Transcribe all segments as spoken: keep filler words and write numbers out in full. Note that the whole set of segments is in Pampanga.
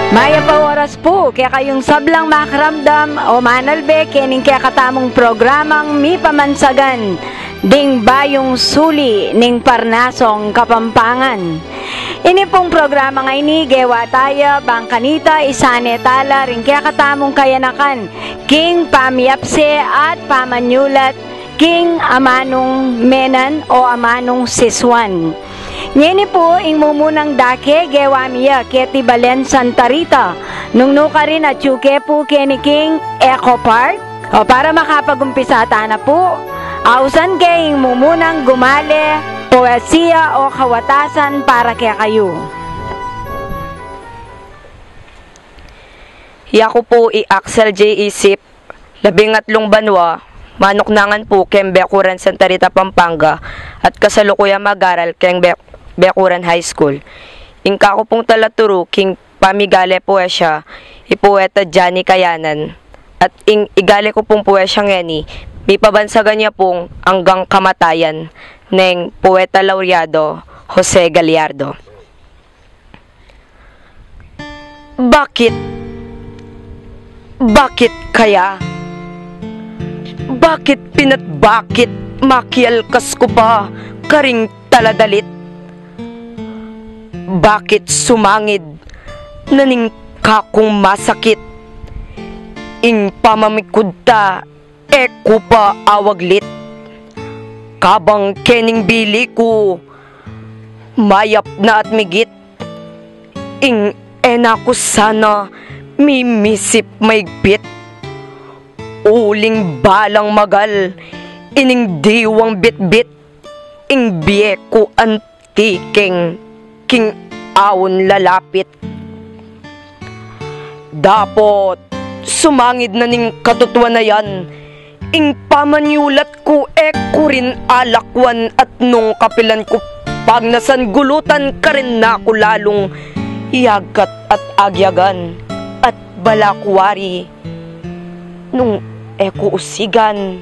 Mayap a oras pu kekayung sablang makaramdam o manalbe kening kekatamung programang mipamansagan ding bayung suli ning Parnasong Kapampangan. Ini pung programa ngeni gewa taya bang kanita isane tala ring kekatamung kayanakan king pamiyapse at pamanyulat king amanung Menan o amanung Sisuan. Ngeni pu, ing mumunang dake gewa mi ya keti Balen Santa Rita, nung nukarin atyu ke pu keni king Eco Park. O para makapagumpisa tana pu, ausan ke ing mumunang gumale, poesia o kawatasan para kekayu. Yaku pu i Axel J. Isip, labing atlung banua, manuknangan pu keng Bekuran, Santa Rita, Pampanga, at kasalukuyang mag-aral keng Be-, Bekuran High School. Ing kaku pung talaturu king pamigale poesia, i Poeta Johnny Kayanan, at ing igale ku pung poesia ngeni, mipabansagan ya pung Anggang Kamatayan neng Poeta Laureado Jose Gallardo. Bakit? Bakit kaya? Bakit pina't bakit makialkas ku pa karing taladalit? Bakit sumangid na ning kakung masakit? Ing pamamikud ta e ku pa awaglit. Kabang kening bili ku mayap na at migit, ing e na ku sana mimisip maigpit. Uling balang magal ining diwang bitbit, ing bie ku anti keng king aun lalapit. Dapot sumangid na ning katutuan a yan, ing pamanyulat ku e ku rin alakwan, at nung kapilan ku pagnasan, gulutan karin na ku lalung yagat at agyagan, at balakwari nung e ku usigan.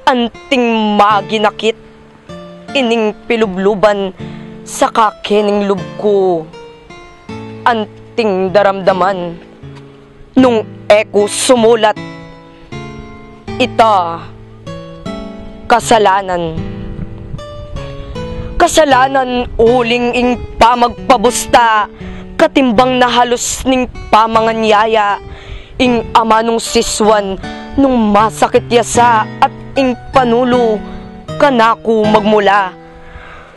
Anting maginakit ining pilubluban, saka kening lub ku anting daramdaman nung e ku sumulat. Ita kasalanan. Kasalanan uling ing pamagpabusta, katimbang na halus ning pamanganyaya, ing amanung sisuan nung masakit ya sa at ing panulu kanaku magmula.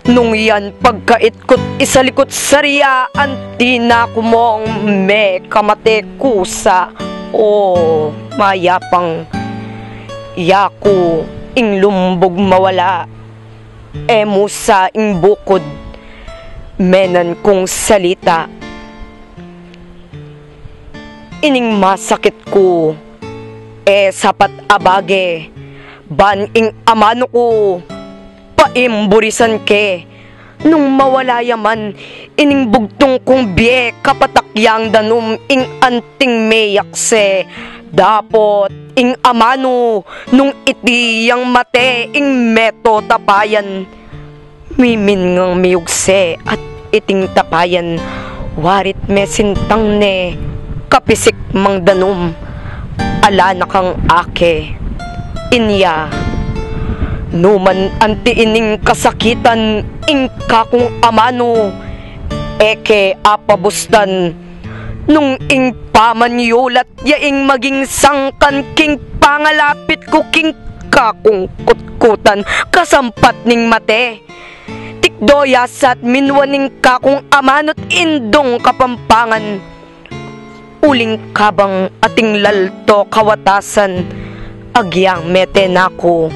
Nung yan pagkaitkut isalikut saria, anti na ku mong mekamate kusa. O mayapang yaku ing lumbug mawala, e mu sa ing bukud menan kung salita. Ining masakit ku e sapat a bage, ban ing amanu ku paimburisan ke. Nung mawala ya man ining bugtung kung bie, kapatak yang danum ing anting meyakse. Dapot ing amanu nung iti yang mate ing meto tapayan. Mimin ngang miyugse at iting tapayan, warit mesintang ne kapisik mang danum, ala na kang ake. Inya, numan anti ining kasakitan ing kakung amanu, e ke apabustan, nung ing pamanyulat ya ing maging sangkan king pangalapit ku king kakung kutkutan kasampat ning mate. Tikdo ya sa at minwa ning kakung amanu't indung Kapampangan. Uling kabang ating lalto kawatasan, agyang mete na ku,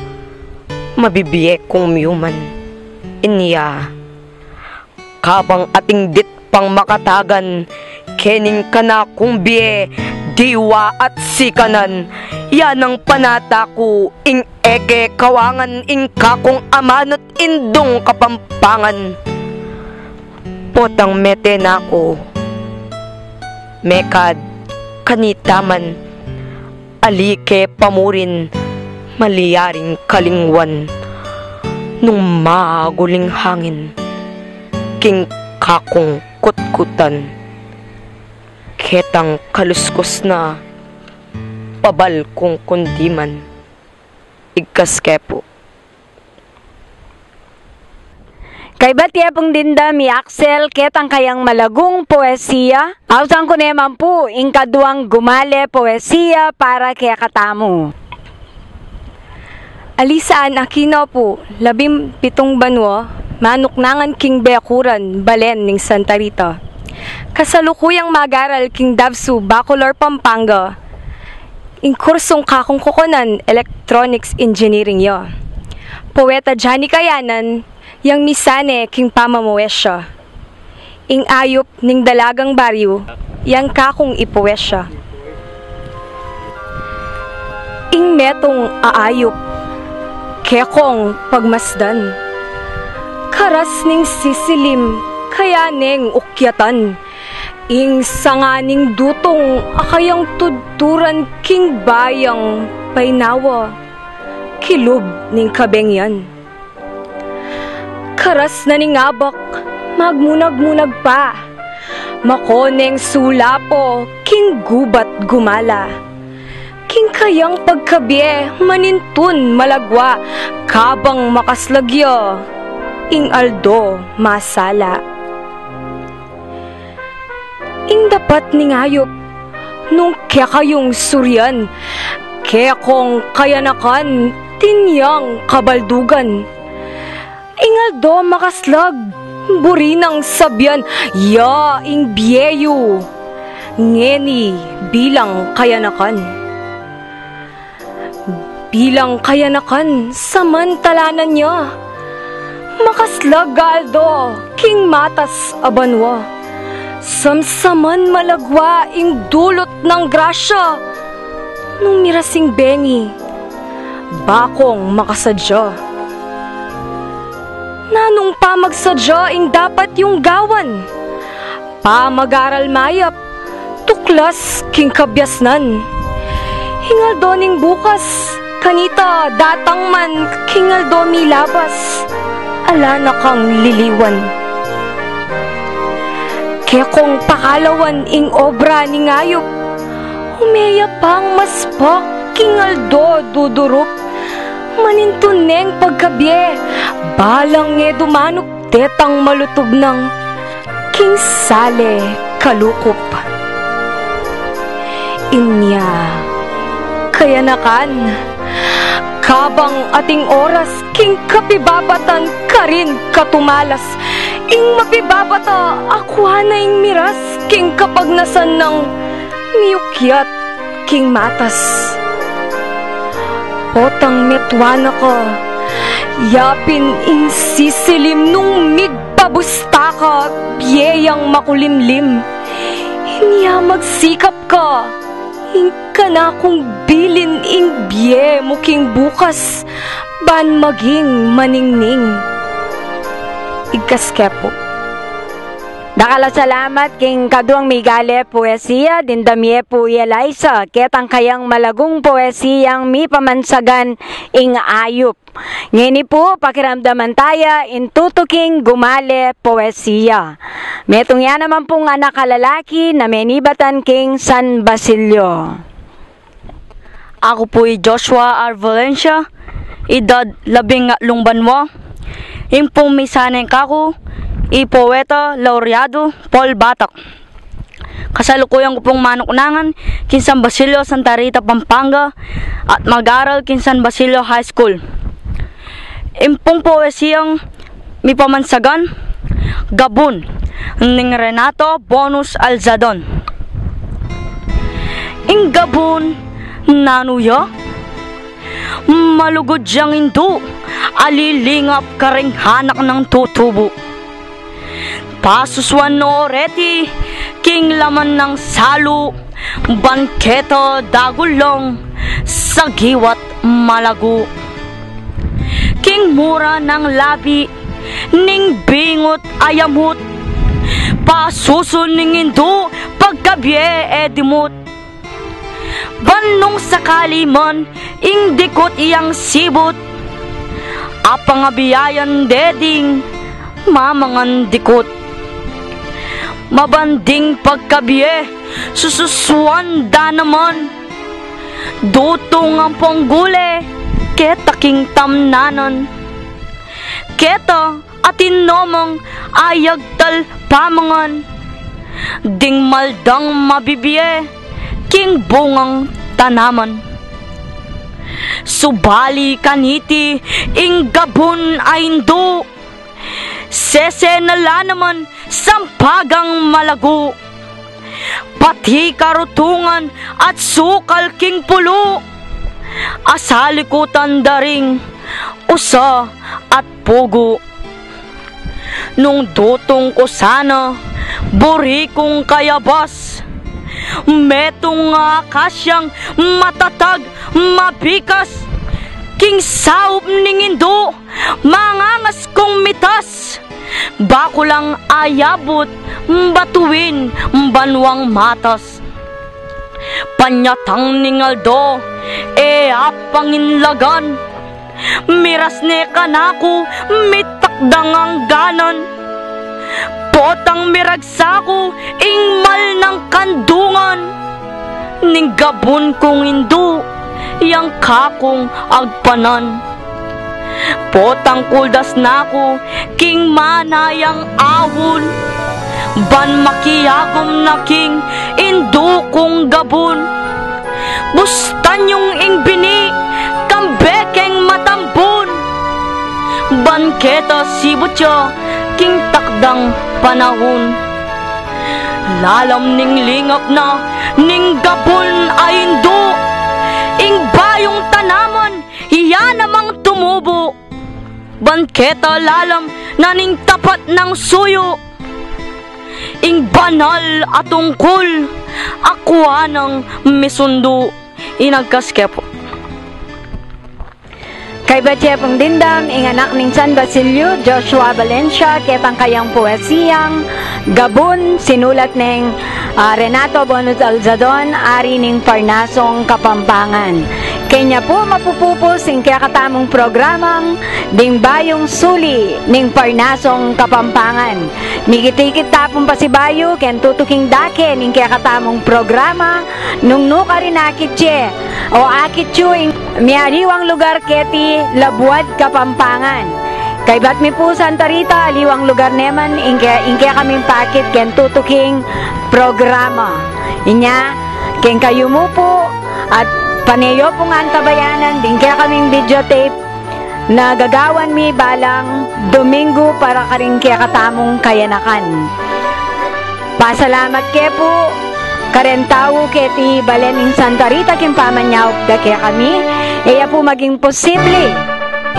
mabibie kung miyuman. Inya, kabang ating dit pang makatagan kening kanakung bie, diwa at sikanan, ya nang panata ku ing e ke kawangan ing kakung amanu't indung Kapampangan. Potang mete na ku, mekad kanita man, ali ke pamurin malyaring kalingwan, nung maguling hangin king kakung kutkutan. Ketang kaluskus na, pabal kung kundiman. Igkas ke pu. Kaybat ye pung dimdam i Axel ketang kayang malagung poesia, ausan ku ne man pu ing kaduang gumale poesia para kekatamu. Alisaan Aquino pu, labing pitung banua, manuknangan king Bayacuran, balen ning Santa Rita. Kasalukuyang mag-aral king DAVSU, Bacolor, Pampanga, ing kursung kakung kukunan Electronics Engineering ya. Poeta Johnny Kayanan yang misane king pamamoesia. Ing ayup ning dalagang baryu yang kakung ipoesia. Ing metung a ayup kekong pagmasdan, karas ning sisilim kaya neng ukyatan. Ing sanga ning dutung a kayang tudturan king bayang painawa, kilub ning kabeng yan. Karas na ning abak, magmunag-munag pa, makoneng sulapo king gubat gumala. King kayang pagkabie manintun malagwa, kabang makaslag ya ing aldo masala. Ing dapat ning ayup nung kekayung surian, kekong kayanakan tinyang kabaldugan. Ing aldo makaslag, buri nang sabian ya ing bie yu ngeni bilang kayanakan. Bilang kayanakan, samantalanan ya makaslag a aldo king matas a banua. Samsaman malagwa ing dulut nang grasya nung miras ing bengi, bakong makasadya. Nanung pamagsadya ing dapat yung gawan? Pamag-aral mayap, tuklas king kabiasnan. Ing aldo ning bukas, kanita datang man king aldo milabas, ala na kang liliwan. Kekong pakalawan ing obra ning ayup, umeya pang maspak king aldo dudurup. Manintun neng pagkabie, balang e dumanup detang malutub nang king sale kalukup. Inya kayanakan, kabang ating oras king kapibabatan karin katumalas. Ing mapibabata akwa na ing miras king kapagnasan nang miukyat king matas. Potang metua na ka, yapin ing sisilim nung migpabusta ka, bie yang makulimlim. Inya magsikap ka, ing kanakung bilin ing bie mu king bukas, ban maging maningning. Igkas ke pu. Dakal a salamat king kaduang migale poesia, dimdam ye pu i Eliza, ketang kayang malagung poesiyang mipamansagan ing ayup. Ngeni pu, pakiramdaman taya ing tutuking gumale poesia. Metung ya naman pung anak a lalaki na menibatan king San Basilio. Aku pu i Joshua R. Valencia, idad labing atlung banua. Ing pung misane kaku, i Poeta Laureado Paul Batak. Kasalukuyan ku pung manuknangan king San Basilio, Santa Rita, Pampanga, at mag-aral king San Basilio High School. Ing pung poesiyang mipamansagan, Gabun, ning Renato Bonus Alzadon. Ing gabun, nanu ya? Malugud yang indu a lilingap karing anak nang tutubu. Pasusuan no reti king laman nang salu, ban keta dagul lang sagiwa't malagu. King mura nang labi ning bingut a yamut, pasusun ning indu pagkabie e dimut. Ban nung sakali man ing dikut yang sibut, apangabiayan de ding mamangan dikut. Mabanding pagkabie, Sususuan da naman, dutung ampong gule keta king tamnanan. Keta atin no mang ayag tal pamangan, ding maldang mabibie king bungang tanaman. Subali kaniti ing gabun a indu, sese na la naman sampagang malagu, pati karutungan at sukal king pulu, asalikutan da ring usa at pugu. Nung dutung ku sana, buri kung kayabas, metung a akasyang matatag, mabikas, king saup ning indu, mangangas kung mitas, baku lang ayabut batuin banwang matas. Panyatang ning aldo, e apang inlagan, miras ne kanaku mitakdang angganan. Potang miragsaku ing mal nang kandungan, ning gabun kung indu yang kakung agpanan. Potang kuldas na ku king manayang awul, ban makiagum na king indu kung gabun. Bustan yung ing bini kambe keng matambun, ban keta sibut ya king takdang panahun. Lalam ning lingap na ning gabun a indu, ing bayung tanaman iya namang tumubu. Ban keta lalam na ning tapat nang suyu, ing banal a tungkul a kuanang misundu. Inagkas ke pu. Kaybat ye pung dimdam ing anak ning San Basilio, Joshua Valencia, ketang kayang puesiyang Gabun, sinulat neng, ah, Renato Bonut Alzadon, ari ning Parnasong Kapampangan. Kenya pu mapupupus ing kekatamung programang Ding Bayung Suli ning Parnasong Kapampangan. Mikit-ikit ta pung pasibayu keng tutuking dake ning kekatamung programa, nung nukarin akit ye o akit yu ing mialiwang lugar keti labuad Kapampangan. Kaybat mi pu Santa Rita, aliwang lugar ne man ing ke-, ing kekaming pakit keng tutuking programa. Inya, keng kayu mu pu, at pane yu pung antabayanan ding kekaming videotape na gagawan mi balang Domingo para karing kekatamung kayanakan. Pasalamat ke pu, kareng tau keti balen ning Santa Rita king pamanyaup da kekami, e ya pu maging posible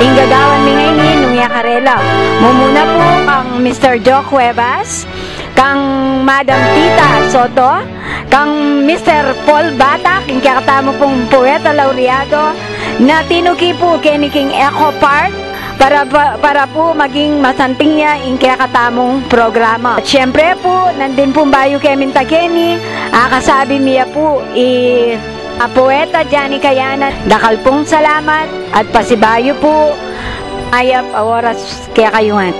ing gagawan mi ngeni nung e ya karela. Mumuna pu kang Mister Joe Cuevas, kang Madam Tita Soto, kang Mister Paul Batak, ing kekatamu pung poeta laureado, na tinuki pu keni king Eco Park, para, pa-, para pu maging masanting ya ing kekatamung programa. At siyempre pu, nandin pung bayu keming ta keni, akasabi mi ya pu, i, a poeta Johnny Kayanan, dakal pung salamat, at pasibayu pu, mayap a oras kekayu ngan.